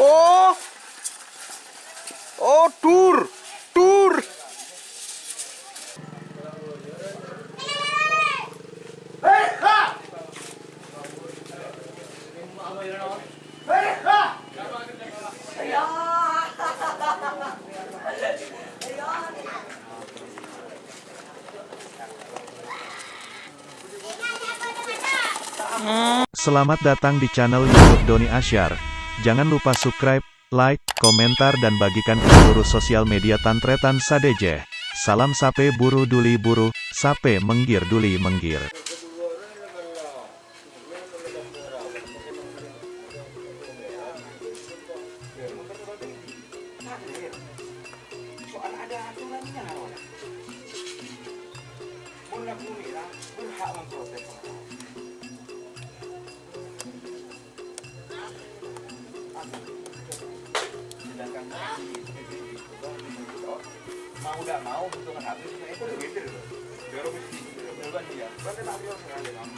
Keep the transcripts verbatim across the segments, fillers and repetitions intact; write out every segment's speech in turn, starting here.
Oh, oh, dur, dur. Selamat datang di channel YouTube Doni Asyar. Jangan lupa subscribe, like, komentar, dan bagikan ke seluruh sosial media tan-tarètan sadhâjâ. Salam sapè buru duli buru, sapè mèngghir duli mèngghir. Soal ada aturannya, Wan. Mon lagu nèka berhak memprotes. Sedangkan di P B B itu kan, mau tidak mau, butuh kan habis, nah, itu udah beda loh. Dorong itu, dorong duluan dia. Kan kena beliau sekali, Bang.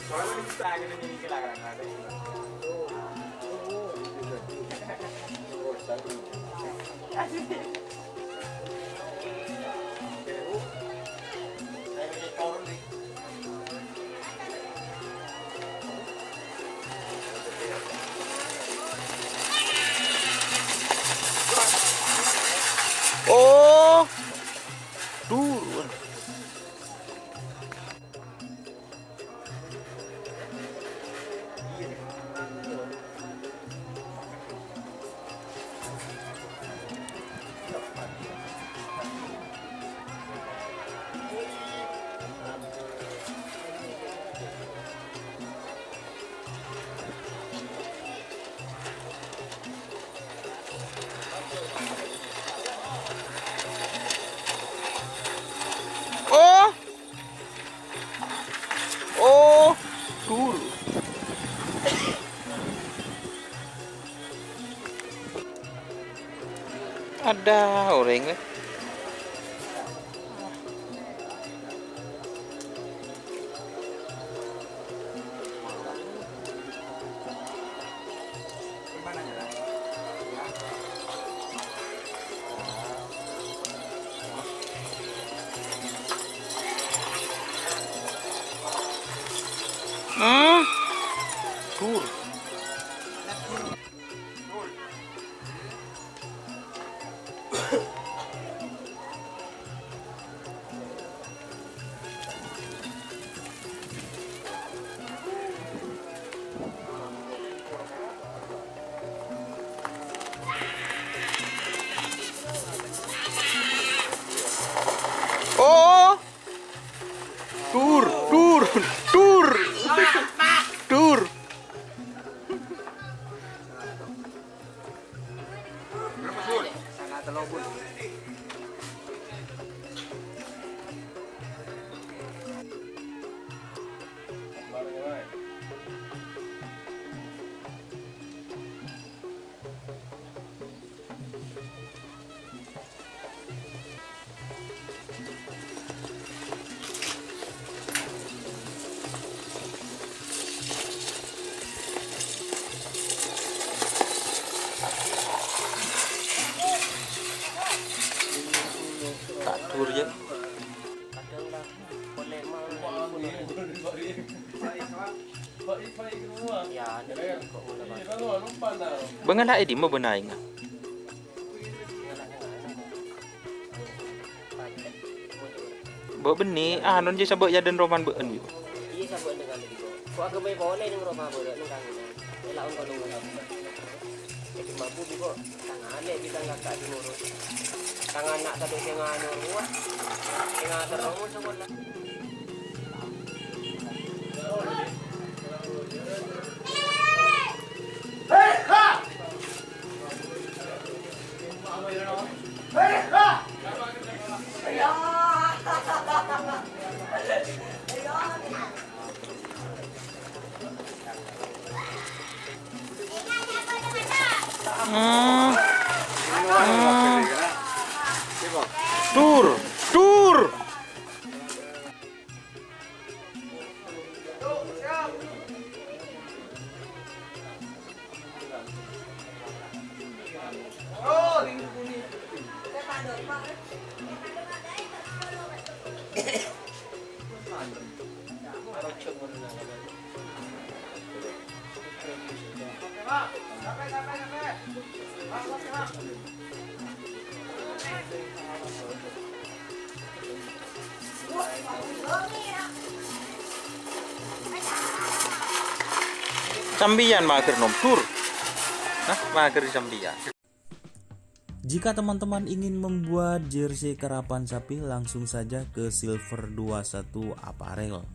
Soalnya kita aja nih, kita kan ada. Oh, turun. Oh, oh, turun. Ada orèng, lè. Hmm? Tur. Oh, tur, tur, tur, tur. Tak dur, ya. Bângalla è dimma bân aèngnga? Bâ' bânnè, anon jâ sabâ' yâ dân roman bâ'ân, wi. Iyâ, sabâ' dengan itu. Kok aghâbây polè neng roma bârâ' neng kangen. Ella on kono. Jadi mampu juga. Tang alè' bi' tang kaka' dinurut. Tang ana' tadâ' sè nganur, wah. Sè ngater romo sakola. Hmm. Hmm. Tur, tur. Sampèyan mager, Nom, Dur. Hah, mager sampèyan. Jika teman-teman ingin membuat jersey karapan sapi, langsung saja ke Silver dua satu Apparel.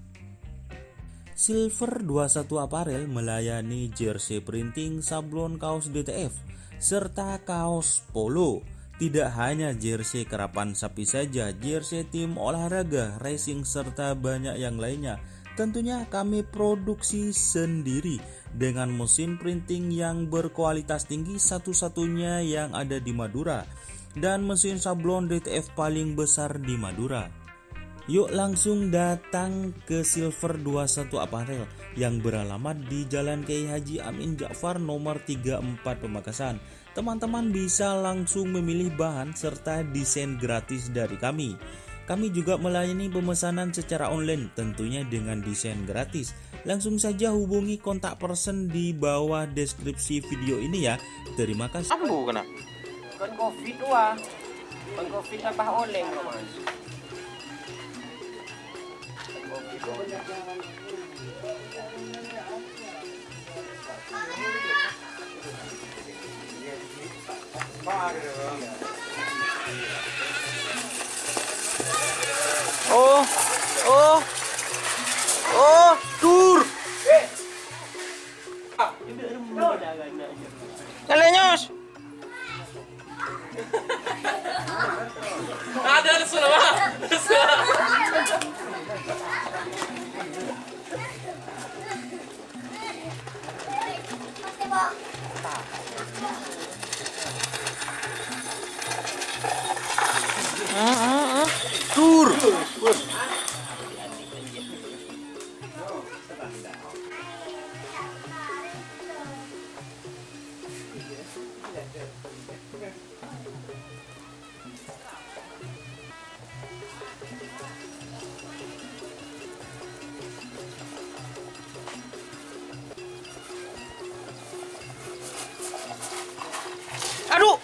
Silver dua satu Apparel melayani jersey printing, sablon, kaos D T F, serta kaos polo. Tidak hanya jersey karapan sapi saja, jersey tim olahraga, racing, serta banyak yang lainnya. Tentunya kami produksi sendiri dengan mesin printing yang berkualitas tinggi, satu-satunya yang ada di Madura, dan mesin sablon D T F paling besar di Madura. Yuk langsung datang ke Silver dua satu Apparel yang beralamat di Jalan Kiai Haji Amin Ja'far nomor tiga empat Pamekasan. Teman-teman bisa langsung memilih bahan serta desain gratis dari kami. Kami juga melayani pemesanan secara online, tentunya dengan desain gratis. Langsung saja hubungi kontak person di bawah deskripsi video ini ya. Terima kasih. Ambu kena. Bukan covid dua. Bukan covid tambah oleng, Mas. Oh, oh, oh, Dur. Nyalè, Nyos. Ada Rasulullah. Dur. Aduh.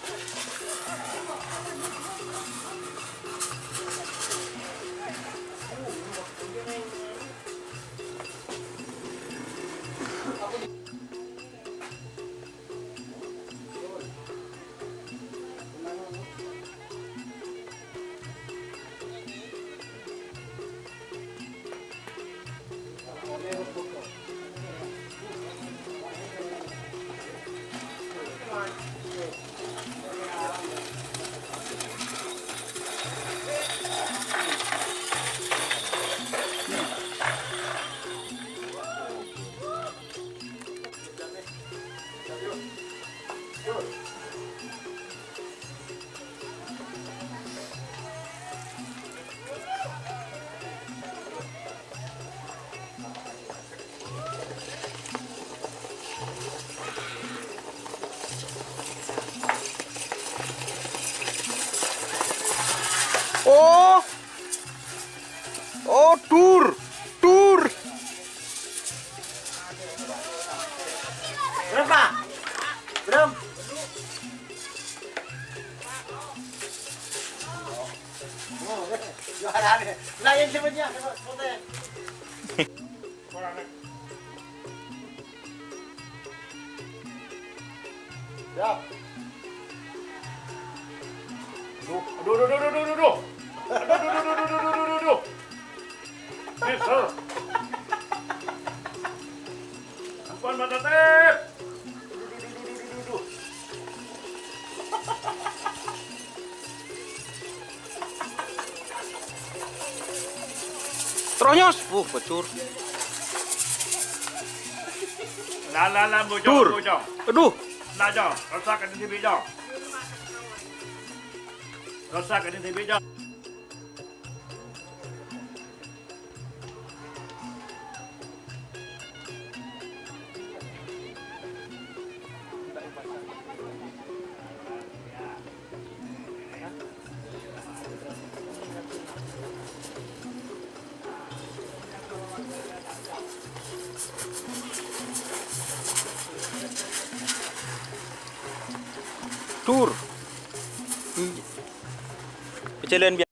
Oh. Oh, Dur. Dur. Berapa? Berapa? Juara nih. Lain semuanya, coba foto ya. Ya. Aduh, aduh, aduh, aduh, aduh, aduh, aduh. Aduh, aduh, aduh, aduh, aduh, aduh, aduh, aduh. Bisa. Ampun, Mak Tatip. Aduh, aduh, aduh, aduh, aduh, aduh. Terus, Nyos. Uh, pecur. La, la, la, bujang, Dur. Bujang. Aduh. La, Jang. Rosak kan ini, Jang. Rosak kan ini, Jang. Dur. Pajhâlân bi-,